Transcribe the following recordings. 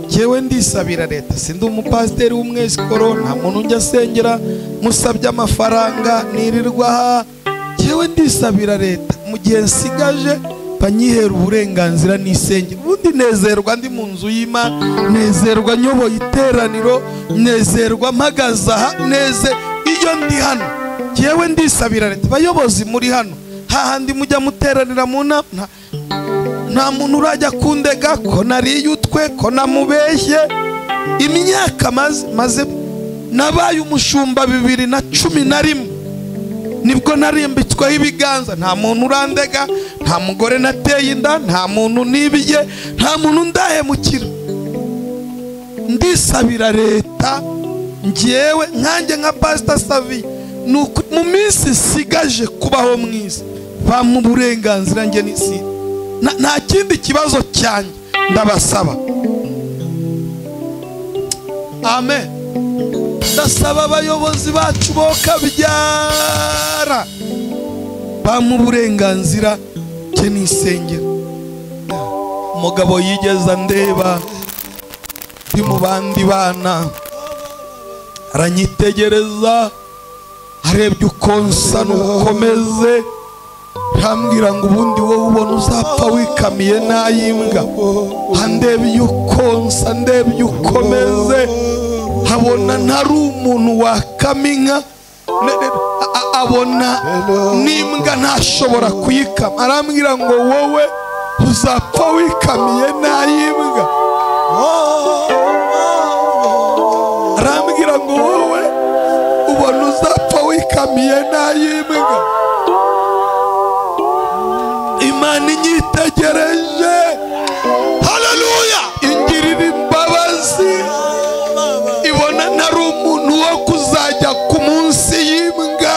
Jyewe ndisabira leta, sindi umupasiteri w'umwesikoro, nta muntu njya asengera musabye amafaranga nirirwa. Jyewe ndisabira leta mu gihe nsigaje banyihera uburenganzira nisengera. Ubundi nezerwa ndi mu nzu y'Imana, nezerwa nyoboye iteraniro, nezerwa mpagaze aha, neze iyo ndi hano. Jyewe ndisabira leta. Bayobozi muri hano hahandi mujya muteranira mu nama, nta muntu urajya kundega ko nariye utwe, ko namubeshye. Imyaka maze nabaye umushumba 2011 nibwo narimbitsweho ibiganza. Nta muntu urandega, nta mugore nateye inda, nta muntu nibiye, nta muntu ndahemukira. Ndisabira leta njyewe nkanjye nka Pastor Savi, mu minsi nsigaje kubaho mwiza bampa uburenganzira njye n'isi. Nta kindi kibazo cyanjye ndabasaba. Amen. Ndasaba abayobozi bacu bo kabyara bampa uburenganzira njye n'isengero. Umugabo yigeze andeba ndi mu bandi bana, aranyitegereza, arebye uko nsa n'ukomeze, arambwira ngo ubundi wowe ubona uzapfa wikamiye n'ayimbwa. Andebye uko nsa, ndebye ukomeze, abona ntari umuntu wakama inka, abona n'imbwa ntashobora kuyikama. Arambwira ngo wowe uzapfa wikamiye n'ayimbwa. Arambwira ngo wowe ubona uzapfa wikamiye n'ayimbwa. Imana inyitegereje, haleluya, ingirira imbabazi, ibona ntari umuntu wo kuzajya ku munsi y'imbwa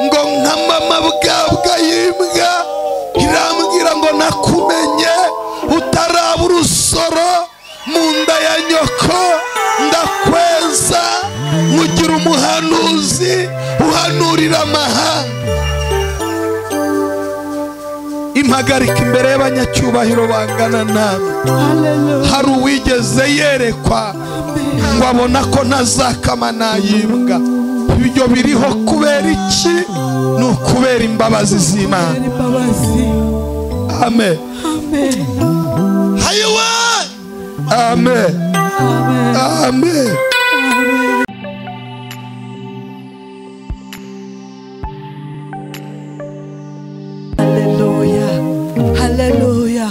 ngo nka mama bwabwa y'imbwa. Irambwira ngo nakumenye utaraba urusoro mu nda ya nyoko, ndakweza nkugira umuhanuzi uhanurira amahanga. Impagarika imbere y'abanyacyubahiro bangana nawe. Hari uwigeze yerekwa ngo abona ko ntazakama nayimbwa. Ibyo biriho kubera iki? Ni ukubera imbabazi z'Imana. Amen. Amen. Amen. Haleluya. Haleluya.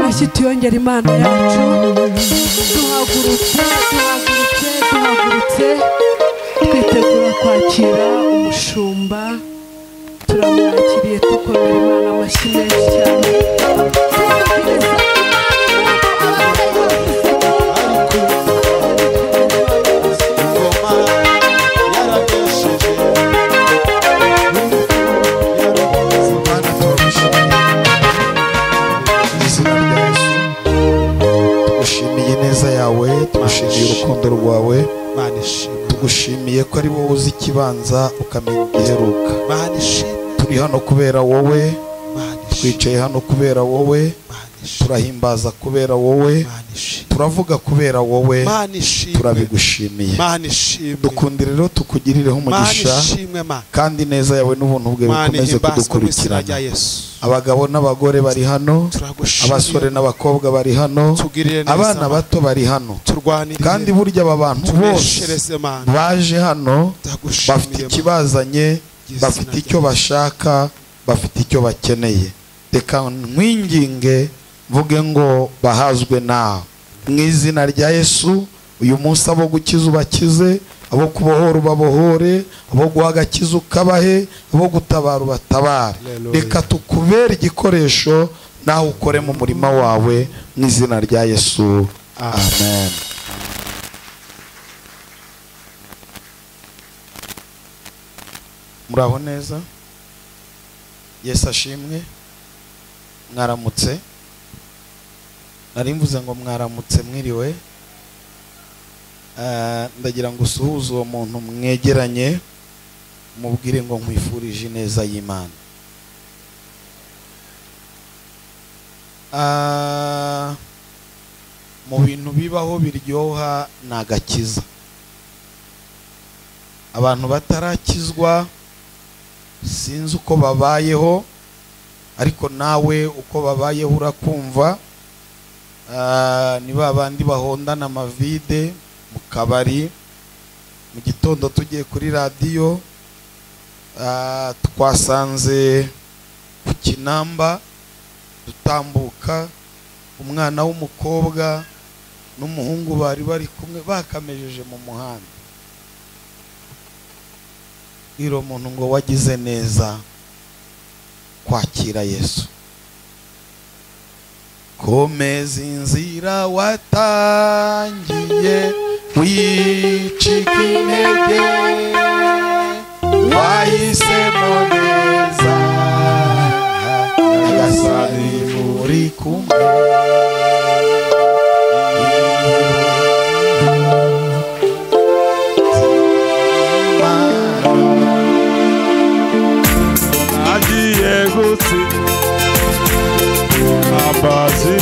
Reka tuyongere Imana yacu. Duhagurutse, duhagurutse, duhagurutse twitegura kwakira umushumba. Turamwakiriye tukomera Imana amashyi menshi cyane. Tugushimiye urukundo rwawe, tugushimiye ko ari wowe uzi ikibanza ukamenya igiheruka. Turi hano kubera wowe, twicaye hano kubera wowe, turahimbaza kubera wowe, turavuga kubera wowe, turabigushimiye. Dukundire rero tukugirireho umugisha, kandi neza yawe n'ubuntu bwe bikomeze kudukurikirana. Abagabo n'abagore bari hano, abasore n'abakobwa bari hano, abana bato bari hano, kandi burya aba bantu bose baje hano bafite ikibazanye, bafite icyo bashaka, bafite icyo bakeneye. Reka nkwinginge mvuge ngo bahazwe nawe mu izina rya Yesu. Uyu munsi abo gukiza ubakize, abo kubohora ubabohore, abo guha agakiza ukabahe, abo gutabara ubatabare. Reka tukubere igikoresho nawe ukore mu murima wawe mu izina rya Yesu. Amen. Muraho neza? Yesu ashimwe. Mwaramutse. Nari mvuze ngo mwaramutse mwiriwe. Ndagira ngo usuhuze uwo muntu mwegeranye, mubwire ngo nkwifurije ineza y'Imana. Mu bintu bibaho biryoha nagakiza. Abantu batarakizwa sinzi uko babayeho, ariko nawe uko babayeho urakumva. Ni babandi bahondana amavide mu kabari. Mu gitondo tugiye kuri radiyo twasanze ku Kinamba dutambuka umwana w'umukobwa n'umuhungu bari bari kumwe bakamejeje mu muhanda. Iro muntu ngo wagize neza kwakira Yesu. Komeza inzira watangiye wicika intege, wahisemo neza Nyagasani muri kumwe. Agiye gutsinda abazi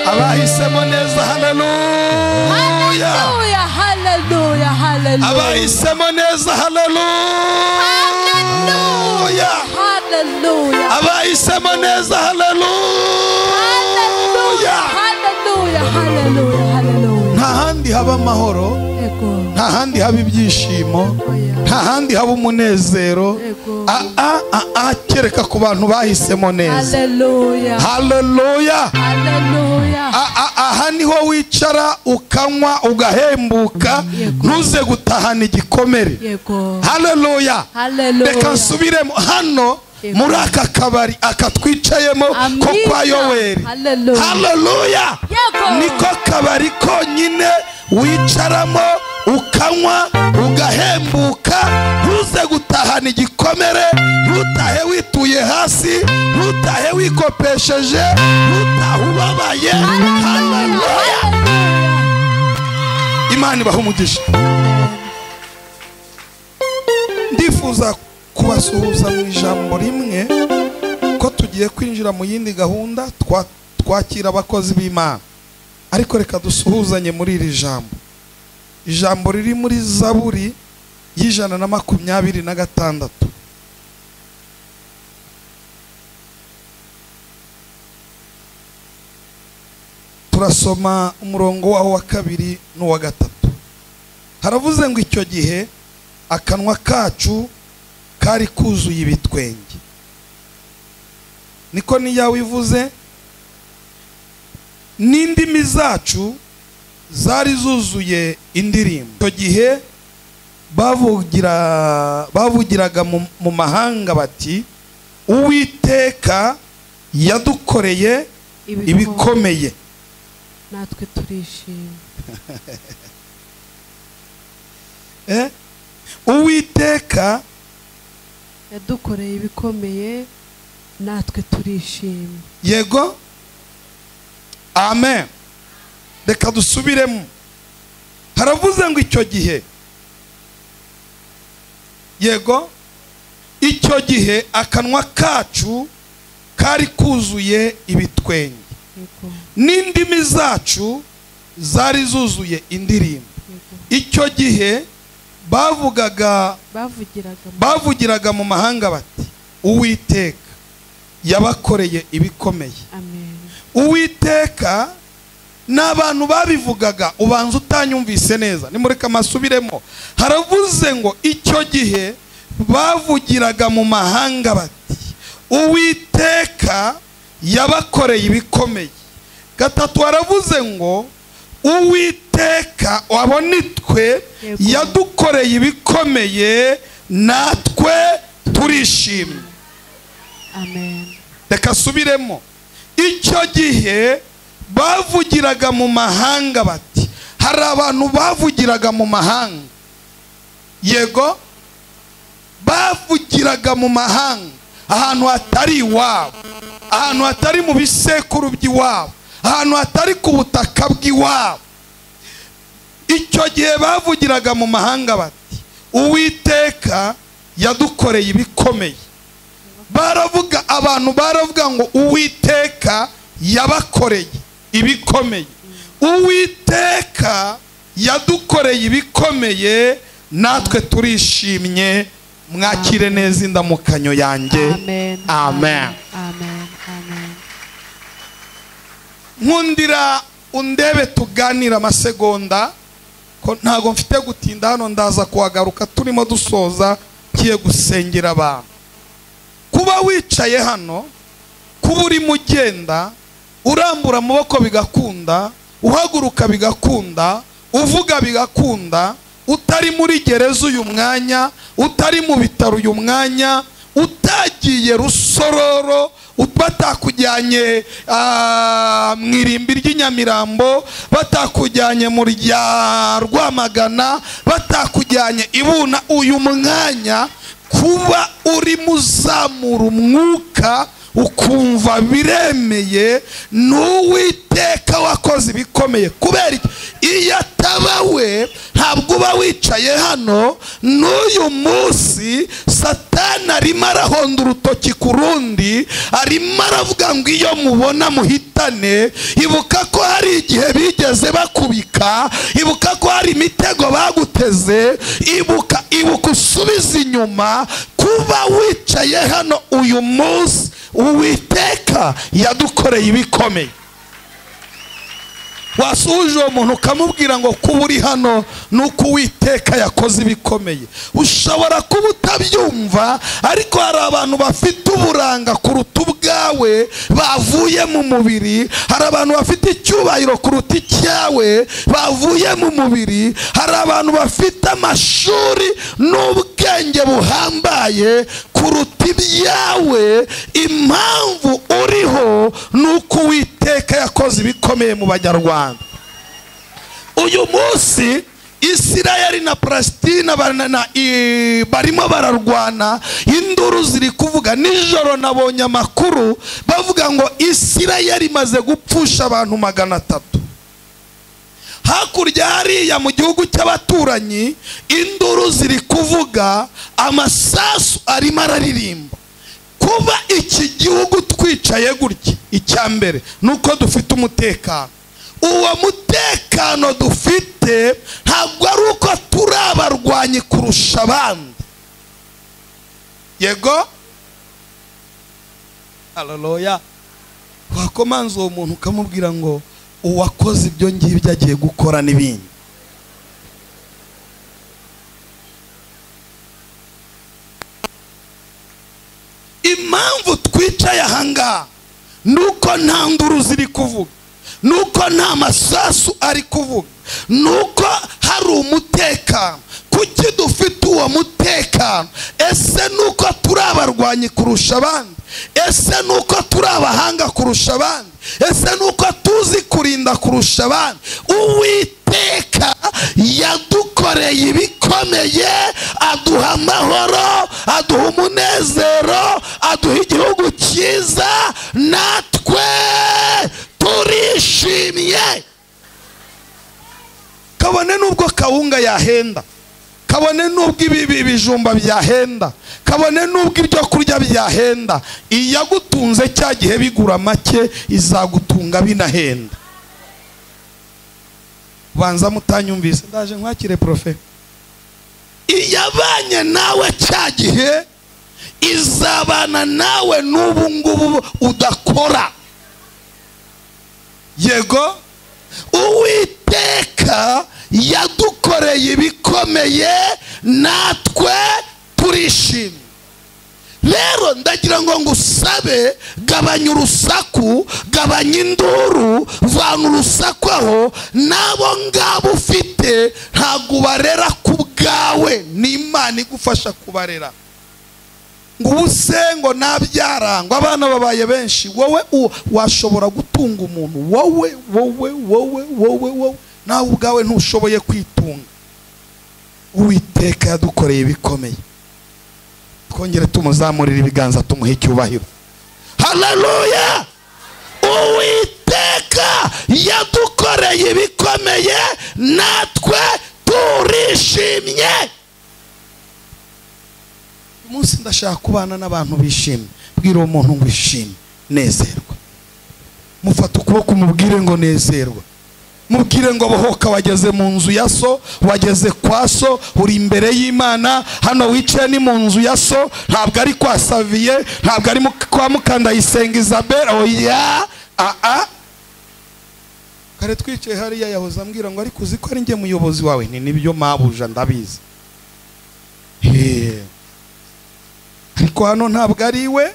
Abahisemo neza, haleluya. Haleluya, haleluya. Abahisemo neza, haleluya. Haleluya. Abahisemo neza, haleluya. Haleluya, haleluya, haleluya. Nta handi haba amahoro, nta handi haba ibyishimo, nta handi haba umunezero, kereka ku bantu bahisemo neza. Haleluya. Haleluya. Haleluya. Aha niho wicara ukanywa ugahembuka, ntuze gutahana igikomere. Haleluya. Reka nsubiremo hano muri aka kabari akatwicayemo ko kwa Yoweri. Haleluya. Niko kabari konyine wicaramo ukanywa ugahembuka, ntuze gutahana igikomere, ntutahe wituye hasi, ntutahe wikopesheje, ntutahe ubabaye. Haleluya. Imana ibahe umugisha. Ndifuza kubasuhuza mu ijambo rimwe ko tugiye kwinjira mu yindi gahunda twakira abakozi b'Imana, ariko reka dusuhuzanye muri iri jambo. Ijambo riri muri Zaburi y'126. Turasoma umurongo waho wa 2 n'uwa 3. Haravuze ngo icyo gihe akanwa kacu kari kuzuye ibitwenge. Niko niyawe ivuze, n'indimi zacu zari zuzuye indirimbo. Icyo gihe bavugiraga mu mahanga bati Uwiteka yadukoreye ibikomeye natwe turishimye. Uwiteka yadukoreye ibikomeye natwe turishimye. Yego, amen. Reka dusubiremo. Haravuze ngo icyo gihe, yego, icyo gihe akanwa kacu kari kuzuye ibitwenge, n'indimi zacu zari zuzuye indirimbo. Icyo gihe bavugiraga mu mahanga bati Uwiteka yabakoreye ibikomeye. Uwiteka n'abantu babivugaga, ubanza utanyumvise neza, nimureka amasubiremo. Haravuze ngo icyo gihe bavugiraga mu mahanga bati Uwiteka yabakoreye ibikomeye. Gatatu haravuze ngo Uwiteka wabonitwe yadukoreye ibikomeye natwe turishimye. Amen. Reka subiremo. Icyo gihe bavugiraga mu mahanga bati, hari abantu bavugiraga mu mahanga, yego, bavugiraga mu mahanga, ahantu hatari iwabo, ahantu hatari mu bisekuru by'iwabo, ahantu hatari ku butaka bw'iwabo. Icyo gihe bavugiraga mu mahanga bati Uwiteka yadukoreye ibikomeye. Baravuga, abantu baravuga ngo Uwiteka yabakoreye ibikomeye, Uwiteka yadukoreye ibikomeye natwe turishimye. Mwakire neza indamukanyo yanjye. Amen. Amen. Amen. Amen. Nkundira undebe tuganira amasegonda, ko ntago mfite gutinda hano, ndaza kuhagaruka turimo dusoza kiye gusengera abantu. Kuba wicaye hano, kuba urimo ugenda urambura amaboko bigakunda, uhaguruka bigakunda, uvuga bigakunda, utari muri gereza uyu mwanya, utari mu bitaro uyu mwanya, utagiye Rusororo, batakujyanye mu irimbi ry'inyamirambo, batakujyanye mu rya Rwamagana, batakujyanye ibuna, uyu mwanya kuba urimo uzamura umwuka ukumva biremeye, n'Uwiteka wakoze ibikomeye. Kubera iki? Iyo ataba we ntabwo uba wicaye hano n'uyu munsi. Satani arimo arahonda urutoki ku rundi, arimo aravuga ngo iyo mubona muhitane. Ibuka ko hari igihe bigeze bakubika, ibuka ko hari imitego baguteze, ibuka usubize inyuma. Kuba wicaye hano uyu munsi, Uwiteka yadukoreye ibikomeye. Wasuhuje uwo muntu ukamubwira ngo kuba uri hano nuko Uwiteka yakoze ibikomeye. Ushobora kuba utabyumva, ariko hari abantu bafite uburanga kuruta ubwawe bavuye mu mubiri, hari abantu bafite icyubahiro kuruta icyawe bavuye mu mubiri, hari abantu bafite amashuri n'ubwenge buhambaye kuruta ibyawe. Impamvu uriho nuko Uwiteka yakoze ibikomeye mu Banyarwanda. Uyu munsi Isirayeli na Palestina barimo bararwana, induru ziri kuvuga. Nijoro nabonye amakuru bavuga ngo Isirayeli imaze gupfusha abantu 300. Hakurya hariya mu gihugu cy'abaturanyi induru ziri kuvuga, amasasu arimo araririmba. Kuba iki gihugu twicaye gutya, icya mbere nuko dufite umutekano. Uwo mutekano dufite ntabwo ari uko turi abarwanyi kurusha abandi. Yego, haleluya. Wakomanza uwo muntu ukamubwira ngo uwakoze ibyo ngibyo agiye gukora n'ibindi. Impamvu twicaye ahangaha nuko nta nduru ziri kuvuga, nuko nta masasu ari kuvuga, nuko hari umutekano. Kuki dufite dufite uwo mutekano? Ese nuko turi abarwanyi kurusha abandi? Ese nuko turi abahanga kurusha abandi? Ese nuko tuzi kurinda kurusha abandi? Uwiteka yadukoreye ibikomeye, aduha amahoro, aduha umunezero, aduha igihugu cyiza, natwe turishimye. Kabone nubwo kawunga yahenda, kabone nubwo ibi bijumba byahenda, kabone nubwo ibyo kurya byahenda, iyagutunze cya gihe bigura make izagutunga binahenda. Banza mutanyumvise, ndaje nkwakire profe. Iyabanye nawe cya gihe izabana nawe n'ubu ngubu udakora. Yego, Uwiteka yadukoreye ibikomeye, natwe turishimye. Rero ndagira ngo ngusabe, gabanya urusaku, gabanya induru, vana urusaku aho. Nabo ngabo ufite ntabwo ubarera ku bwawe, ni Imana igufasha kubarera. Ngo ubuse ngo nabyara, ngo abana babaye benshi, wowe washobora gutunga umuntu? Wowe wowe wowe wowe wowe nawe ubwawe ntushoboye kwitunga. Uwiteka yadukoreye ibikomeye, twongere tumuzamurira ibiganza, tumuhe icyubahiro. Haleluya! Uwiteka yadukoreye ibikomeye, natwe turishimye. Umunsi ndashaka kubana n'abantu bishimye. Bwira uwo muntu ngo ishime, nezerwa. Mufata ukuboko umubwire ngo nezerwa. Mubwire ngo bohoka, wageze mu nzu ya so, wageze kwa so, uri imbere y'Imana. Hano wicaye ni mu nzu ya so, ntabwo ari kwa Saviye, ntabwo ari kwa Mukandayisenga Isabelle. Oya, a kare twicaye hariya yahoze ambwira ngo ariko uzi ko ari njye muyobozi wawe. Ni nibyo mabuja, ndabizi. Ariko hano ntabwo ari iwe,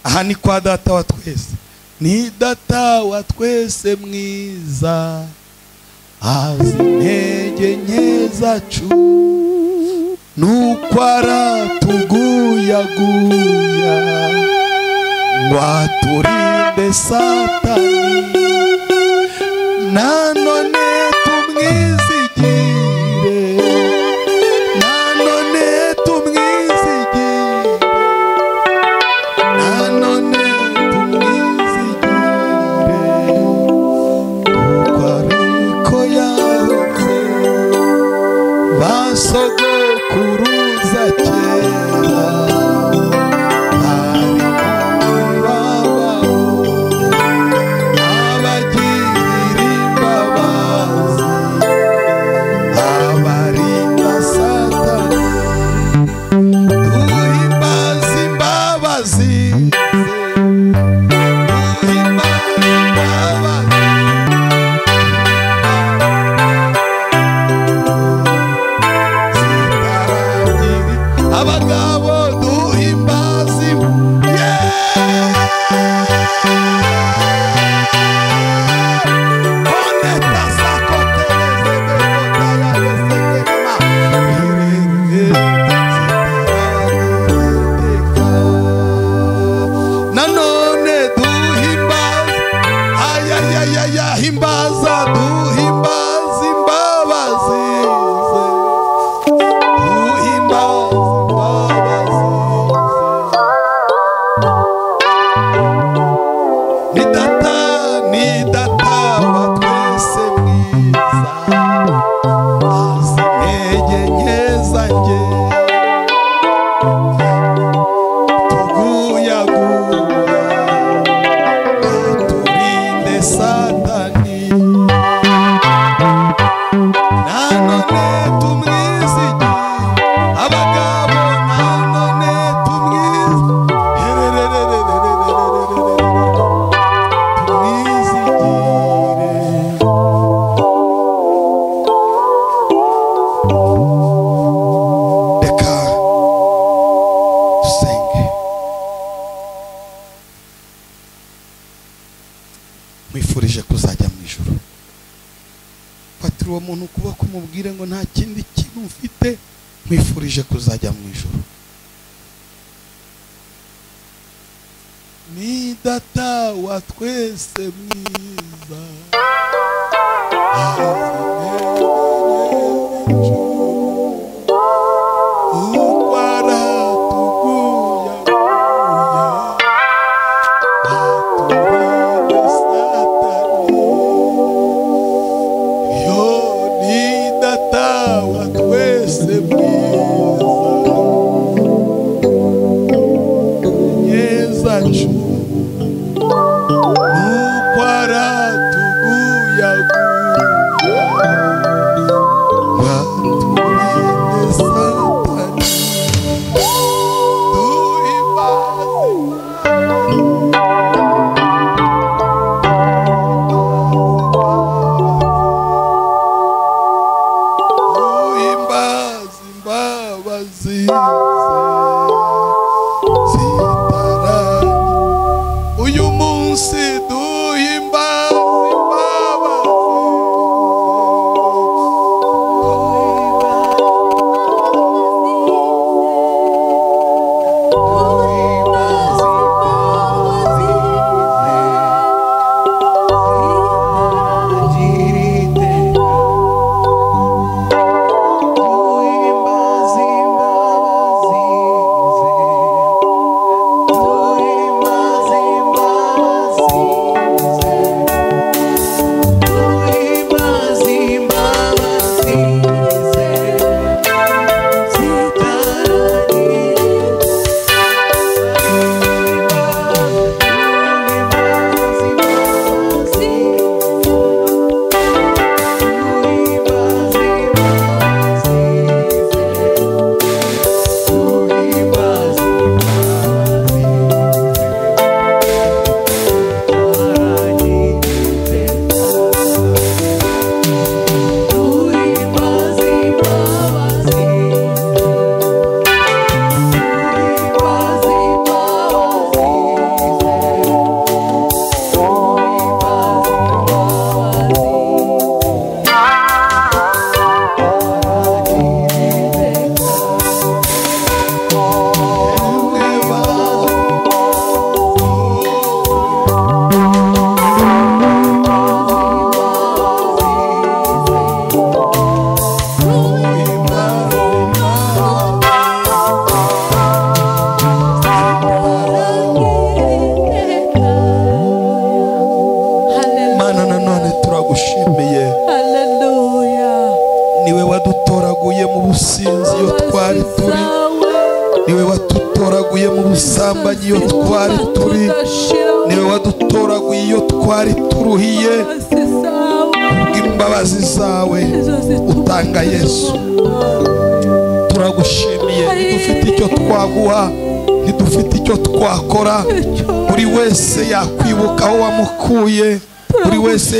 aha ni kwa data wa twese. Ni data wa twese mwiza, azi intege nke zacu, nuko aratuguyaguya ngo aturinde Satani. Nanone tumwizigire, nanone tumwizigire, nanone tumwizigire, kuko ariko yahoze basogokuruza kera, bari babaho abagirira imbabazi, abarinda Satani. Duhimbaze imbabazi, duhimbaze imbabazi, zitaragira abagabo, duhimbaze. Nanone duhimbaze, ayayayaya, himbaza, duhimbaze imbabazi, duhimbaze imbabazi. Ni data, ni data wa twese mwiza, azi intege nke zanjye, tuguyaguya aturinde Satani. Nanone tumwizigire abagabo, nanone tumwizigire. Reka dusenge. Nkwifurije kuzajya mu ijuru. Fatira uwo muntu ukuboko umubwire ngo nta kindi ufite, nkwifurije kuzajya mu ijuru. Ni data wa twese mwiza,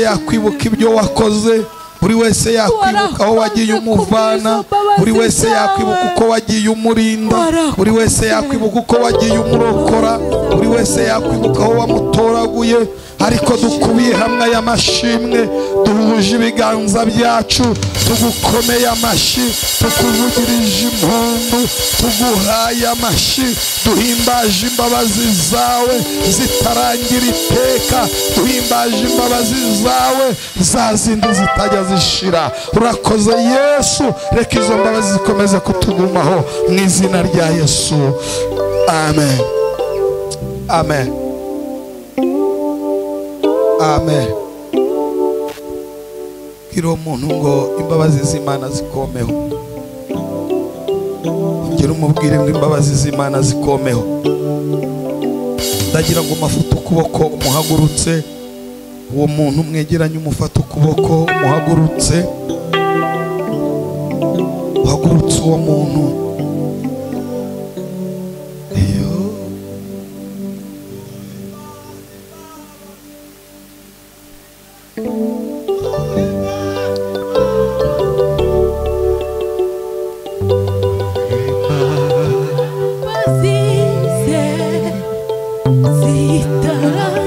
yakwibuka ibyo wakoze, buri wese yakwibuka aho wagiye umuvana, buri wese yakwibuka uko wagiye umurinda, buri wese yakwibuka uko wagiye umurokora, buri wese yakwibuka aho wamutoraguye. Ariko dukubiye hamwe aya mashimwe, duhuje ibiganza byacu, tugukomeye amashyi, tukuvugirije impundu, tuguhaye amashyi, duhimbaje imbabazi zawe zitarangira iteka, duhimbaje imbabazi zawe za zindi zitajya zishira. Urakoze Yesu, reka izo mbabazi zikomeze kutugumaho mu izina rya Yesu. Amen. Amen. Amen. Bwira uwo muntu ngo imbabazi z'Imana zikomeho. Ongera umubwire ngo imbabazi z'Imana zikomeho. Ndagira ngo mafute ukuboko umuhagurutse. Uwo muntu mwegeranye umufate ukuboko umuhagurutse. Uhagurutse uwo muntu. Zitarangira.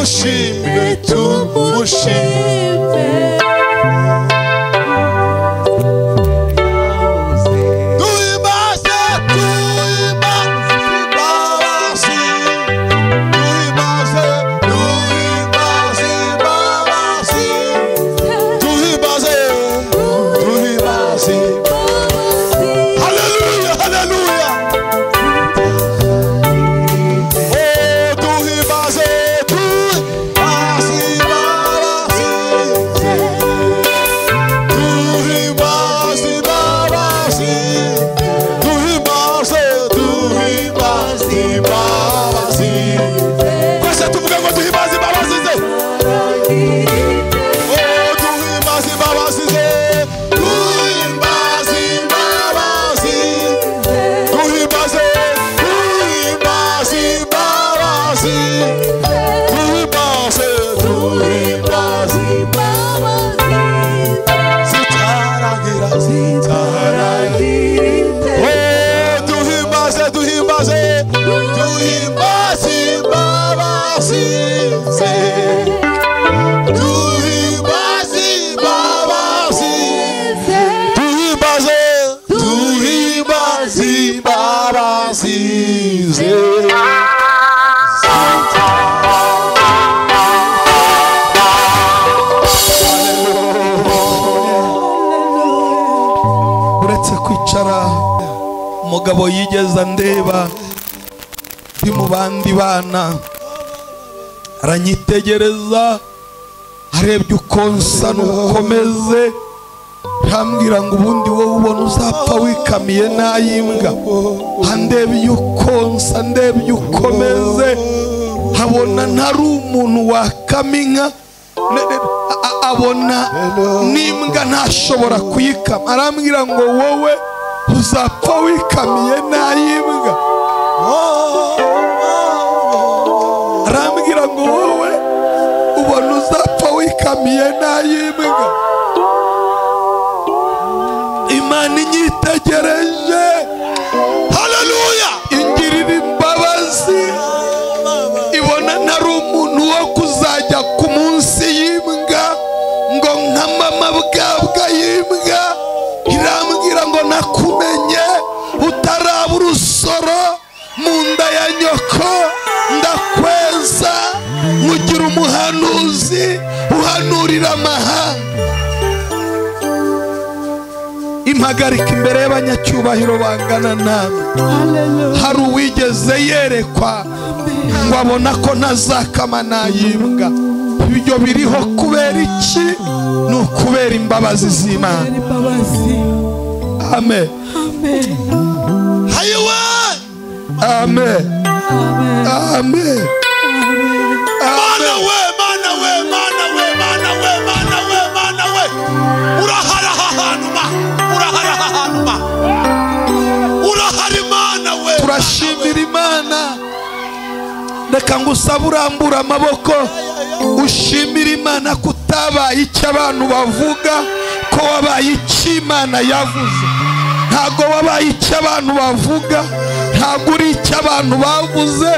Tumushime, tumushime. Duhimbaze, duhimbaze imbabazi. Duhimbaze, duhimbaze imbabazi. Duhimbaze, duhimbaze. Haleluya, haleluya. Oh, duhimbaze, duhimbaze imbabazi. Duhimbaze imbabazi. Duhimbaze, duhimbaze imbabazi. Twese tuvuge ngo duhimbaze imbabazi ze. Oh, duhimbaze imbabazi ze. Duhimbaze imbabazi. Duhimbaze, duhimbaze imbabazi. Duhimbaze, duhimbaze. Zitaragira, zitaragira. Oh, duhimbaze, duhimbaze, duhimbaze imbabazi ze. Duhimbaze imbabazi. Duhimbaze, duhimbaze imbabazi ze. Uretse kwicara, umugabo yigeze andeba ndi mu bandi bana, aranyitegereza, arebye uko nsa n'uko meze, arambwira ngo ubundi wowe ubona uzapfa wikamiye n'ay'imbwa. Andebye uko nsa, ndebye uko meze, abona ntari umuntu wakama inka, abona n'imbwa ntashobora kuyikama. Arambwira ngo wowe uzapfa wikamiye n'ay'imbwa. Arambwira ngo wowe ubona uzapfa wikamiye n'ay'imbwa. Imana inyitegereje, Haleluya. ingirira imbabazi, ibona ntari umuntu wo kuzajya ku munsi y'imbwa ngo nka mama bwabwa y'imbwa. Irambwira ngo nakumenye utaraba urusoro mu nda ya nyoko, ndakweza nkugira umuhanuzi uhanurira amahanga. Impagarika imbere y'abanyacyubahiro bangana namwe. Hari uwigeze yerekwa ngo abona ko ntazakama n'ay'imbwa. Ibyo biriho kubera iki? Ni ukubera imbabazi z'Imana. Imbabazi. Amen. Amen. Hayiwe. Amen. Amen. Amen. Mana we, mana we, mana we, mana we, mana we, mana we. Urahari aha hantu ma. Urahari aha hantu ma. Urahari mana we. Turashimira Imana. Reka ngusabe urambura amaboko ushimire Imana ko utabaye icyo abantu bavuga, ko wabaye icyo Imana yavuze. Ntabwo wabaye icyo abantu bavuga, ntabwo uri icyo abantu bavuze,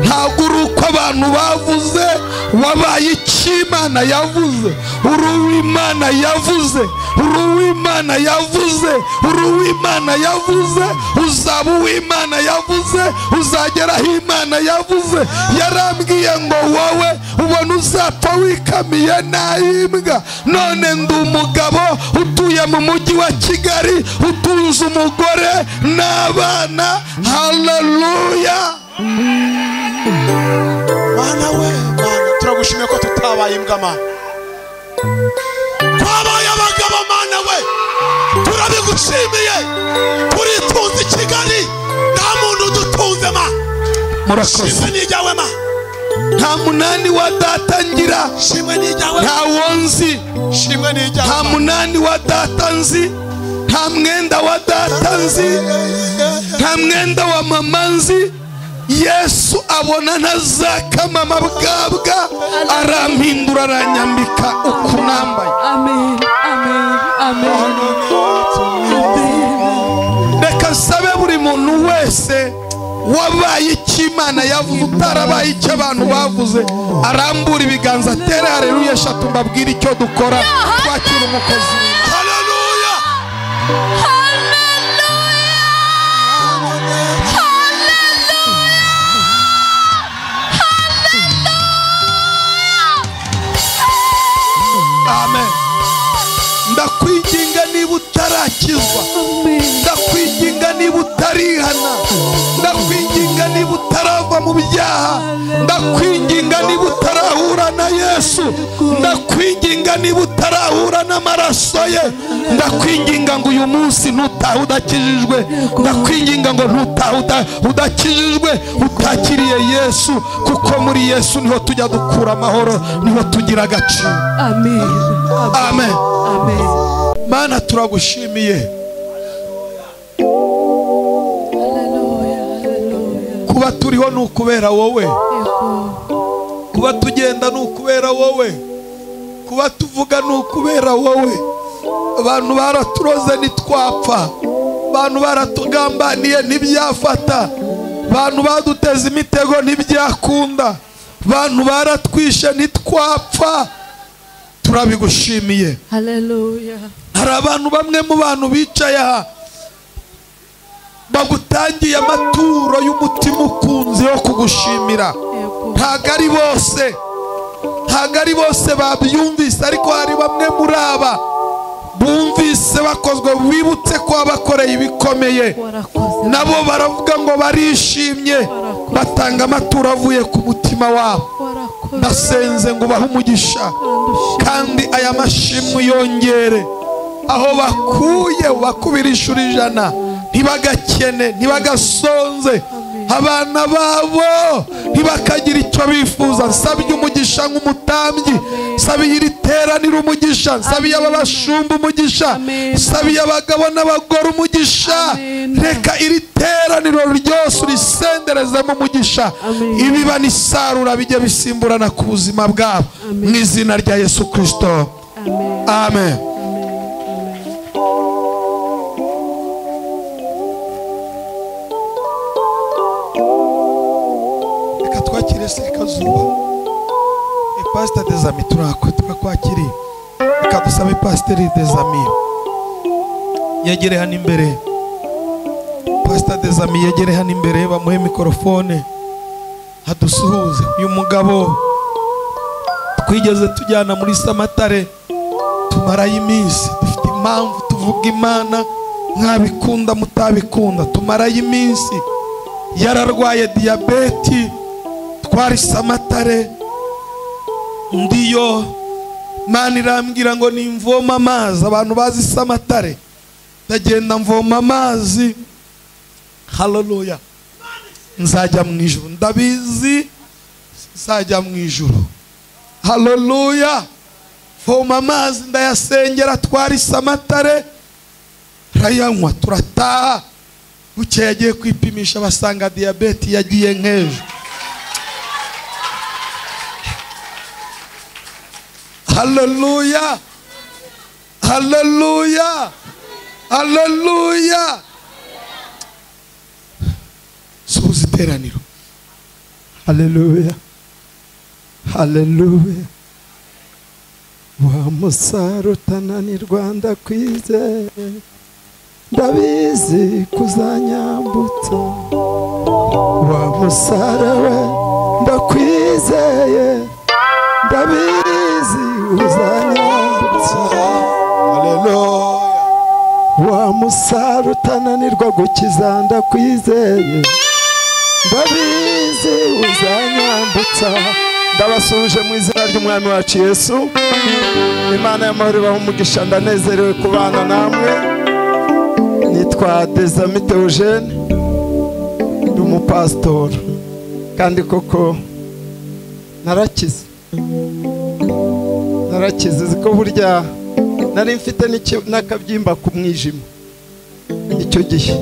ntabwo uri uko abantu bavuze. Wabaye icyo Imana yavuze. Uri uw'Imana yavuze, uri uw'Imana yavuze, uri uw'Imana yavuze. Uzaba uw'Imana yavuze, uzagera aho Imana yavuze. Yarambwiye ngo wowe ubona uzapfa wikamiye n'ay'imbwa. None ndi umugabo utuye mu mujyi wa Kigali, utunze umugore n'abana. Haleluya. Mana we, mana, turagushimiye ko tutabaye imbwa mana. Twabaye abagabo mana we. Turabigushimiye. Turitunze i Kigali. Nta muntu udutunze ma. Murakoze. Shimwe n'ijyawe ma. Nta munani wa data ngira, Shimwe n'ijyawe. nta wonzi. Shimwe n'ijyawe. Nta munani wa data nzi, nta mwenda wa data nzi, nta mwenda wa mama nzi. Yesu abona ntazakama amabwabwa, arampindura aranyambika uku nambaye. Amen. Amen. Amen. Amen. Reka nsabe buri muntu wese wabaye icyo Imana yavuze, utarabaye icyo abantu bavuze, arambura ibiganza atere haleluya eshatu mbabwire icyo dukora twakira umukozi. Haleluya. Amen. Ndakwinginga niba utarakizwa, ndakwinginga niba utarihana, ndakwinginga niba utarava mu byaha, ndakwinginga niba utarahura na Yesu, ndakwinginga niba utarahura n'amaraso ye, ndakwinginga ngo uyu munsi ntutahe udakijijwe, ndakwinginga ngo ntutahe udakijijwe utakiriye Yesu, kuko muri Yesu niho tujya dukura amahoro, niho tugira agaciro. Amen. Amen. Amen. Mana turagushimiye kuba turiho ni ukubera wowe, kuba tugenda ni ukubera wowe, kuba tuvuga ni ukubera wowe. Abantu baraturoze ntitwapfa, abantu baratugambaniye ntibyafata, abantu baduteza imitego ntibyakunda, abantu baratwishe ntitwapfa. Turabigushimiye. Haleluya. Hari abantu bamwe mu bantu bicaye aha bagutangiye amaturo y'umutima ukunze yo kugushimira. Ntago ari bose, ntago ari bose babyumvise, ariko hari bamwe muri aba bumvise bakozwe, bibutse ko bakoreye ibikomeye, nabo baravuga ngo barishimye, batanga amaturo avuye ku mutima wabo. Ndasenze ngo ubahe umugisha, kandi aya mashimwe yongere aho bakuye bakubira inshuro 100, ntibagakene, ntibagasonze, abana babo ntibakagira icyo bifuza. Nsabye umugisha nk'umutambyi, nsabiye iri teraniro umugisha, nsabiye aba bashumba umugisha, nsabiye abagabo n'abagore umugisha. Reka iri teraniro ryose urisenderezemo umugisha, ibiba n'isarura bijye bisimburana ku buzima bwabo, mu izina rya Yesu Kristo. Amen. Twakire Sekazuba, Pastor des Amis, turakwakiriye. Reka dusabe Pastor des Amis yegere hano imbere, Pastor des Amis yegere hano imbere, bamuhe mikorofone hadusuhuze. Uyu mugabo twigeze tujyana muri Samatare tumarayo iminsi, dufite impamvu tuvuga Imana, mwabikunda mutabikunda, tumarayo iminsi. Yararwaye diyabeti, twari Samatare, ndiyo Mana irambwira ngo nimvoma amazi. Abantu bazi Samatare, ndagenda mvoma amazi. Haleluya. Nzajya mu ijuru, ndabizi nzajya mu ijuru. Haleluya. Voma amazi ndayasengera, twari Samatare, rayanywa turataha. Bukeye yagiye kwipimisha basanga diyabeti yagiye nk'ejo. Haleluya. Haleluya. Haleluya. Suhuza iteraniro. Haleluya. Haleluya. Wa musaro utananirwa ndakwizeye, ndabizi kuzanyambutsa. Wa musaro we ndakwizeye, ndabizi uzanyambutsa. Haleluya. Wa musaro utananirwa gukiza ndakwizeye, ndabizi uzanyambutsa. Ndabasuhuje mu izina ry'Umwami wacu Yesu. Imana y'amahoro ibahe umugisha, ndanezerewe kubana namwe. Nitwa Desami Theogene, ndi umupasitori kandi koko narakize. Narakize ko burya nari mfite n'akabyimba ku mwijima icyo gihe,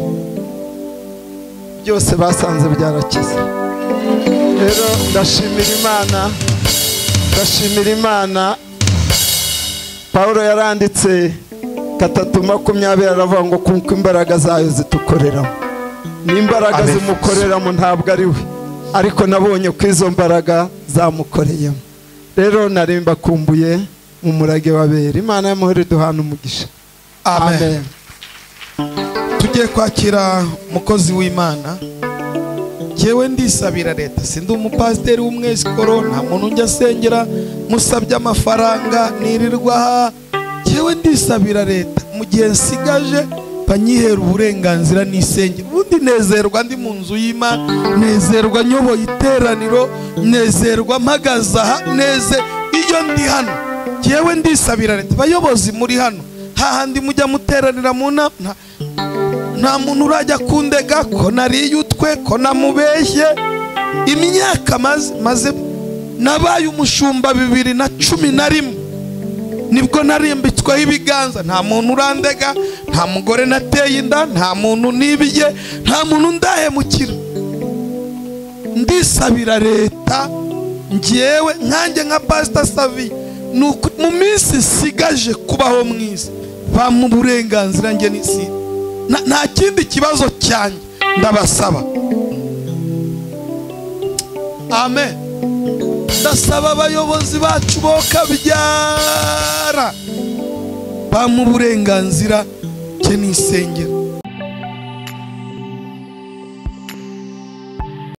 byose basanze byarakize. Rero ndashimira Imana, ndashimira Imana. Paulo yaranditse 3:20 aravuga ngo kuko imbaraga zayo zitukoreramo. N'imbaraga zimukoreramo ntabwo ari we, Ariko nabonye ko izo mbaraga zamukoreyemo. Rero nari mbakumbuye mu murage w'abera. Imana y'amahoro iduhana umugisha. Amen. Tugiye kwakira umukozi w'Imana. Jewe ndisabira leta, sindi umupasiteri w'umwesikoro, nta muntu njya asengera musabye amafaranga nirirwa. Jewe ndisabira leta mu gihe nsigaje banyihera uburenganzira n'isengero. Ubundi nezerwa ndi mu nzu y'Imana, nezerwa nyoboye iteraniro, nezerwa mpagaze aha, neze iyo ndi hano. Jewe ndisabira leta, bayobozi muri hano hahandi mujya muteranira mu nama, nta muntu urajya kundega ko nariye utwe, ko namubeshye. Imyaka maze nabaye umushumba 2011 nibwo narimbitsweho ibiganza. Nta muntu urandega, nta mugore nateye inda, nta muntu nibiye, nta muntu ndahemukira. Ndisabira leta njyewe nkanjye nka Pastor Savi, mu minsi nsigaje kubaho mwiza bampa uburenganzira njye n'isi. Nta kindi kibazo cyanjye ndabasaba. Amen. Ndasaba abayobozi bacu bokabyara bampa uburenganzira njye n'isengero.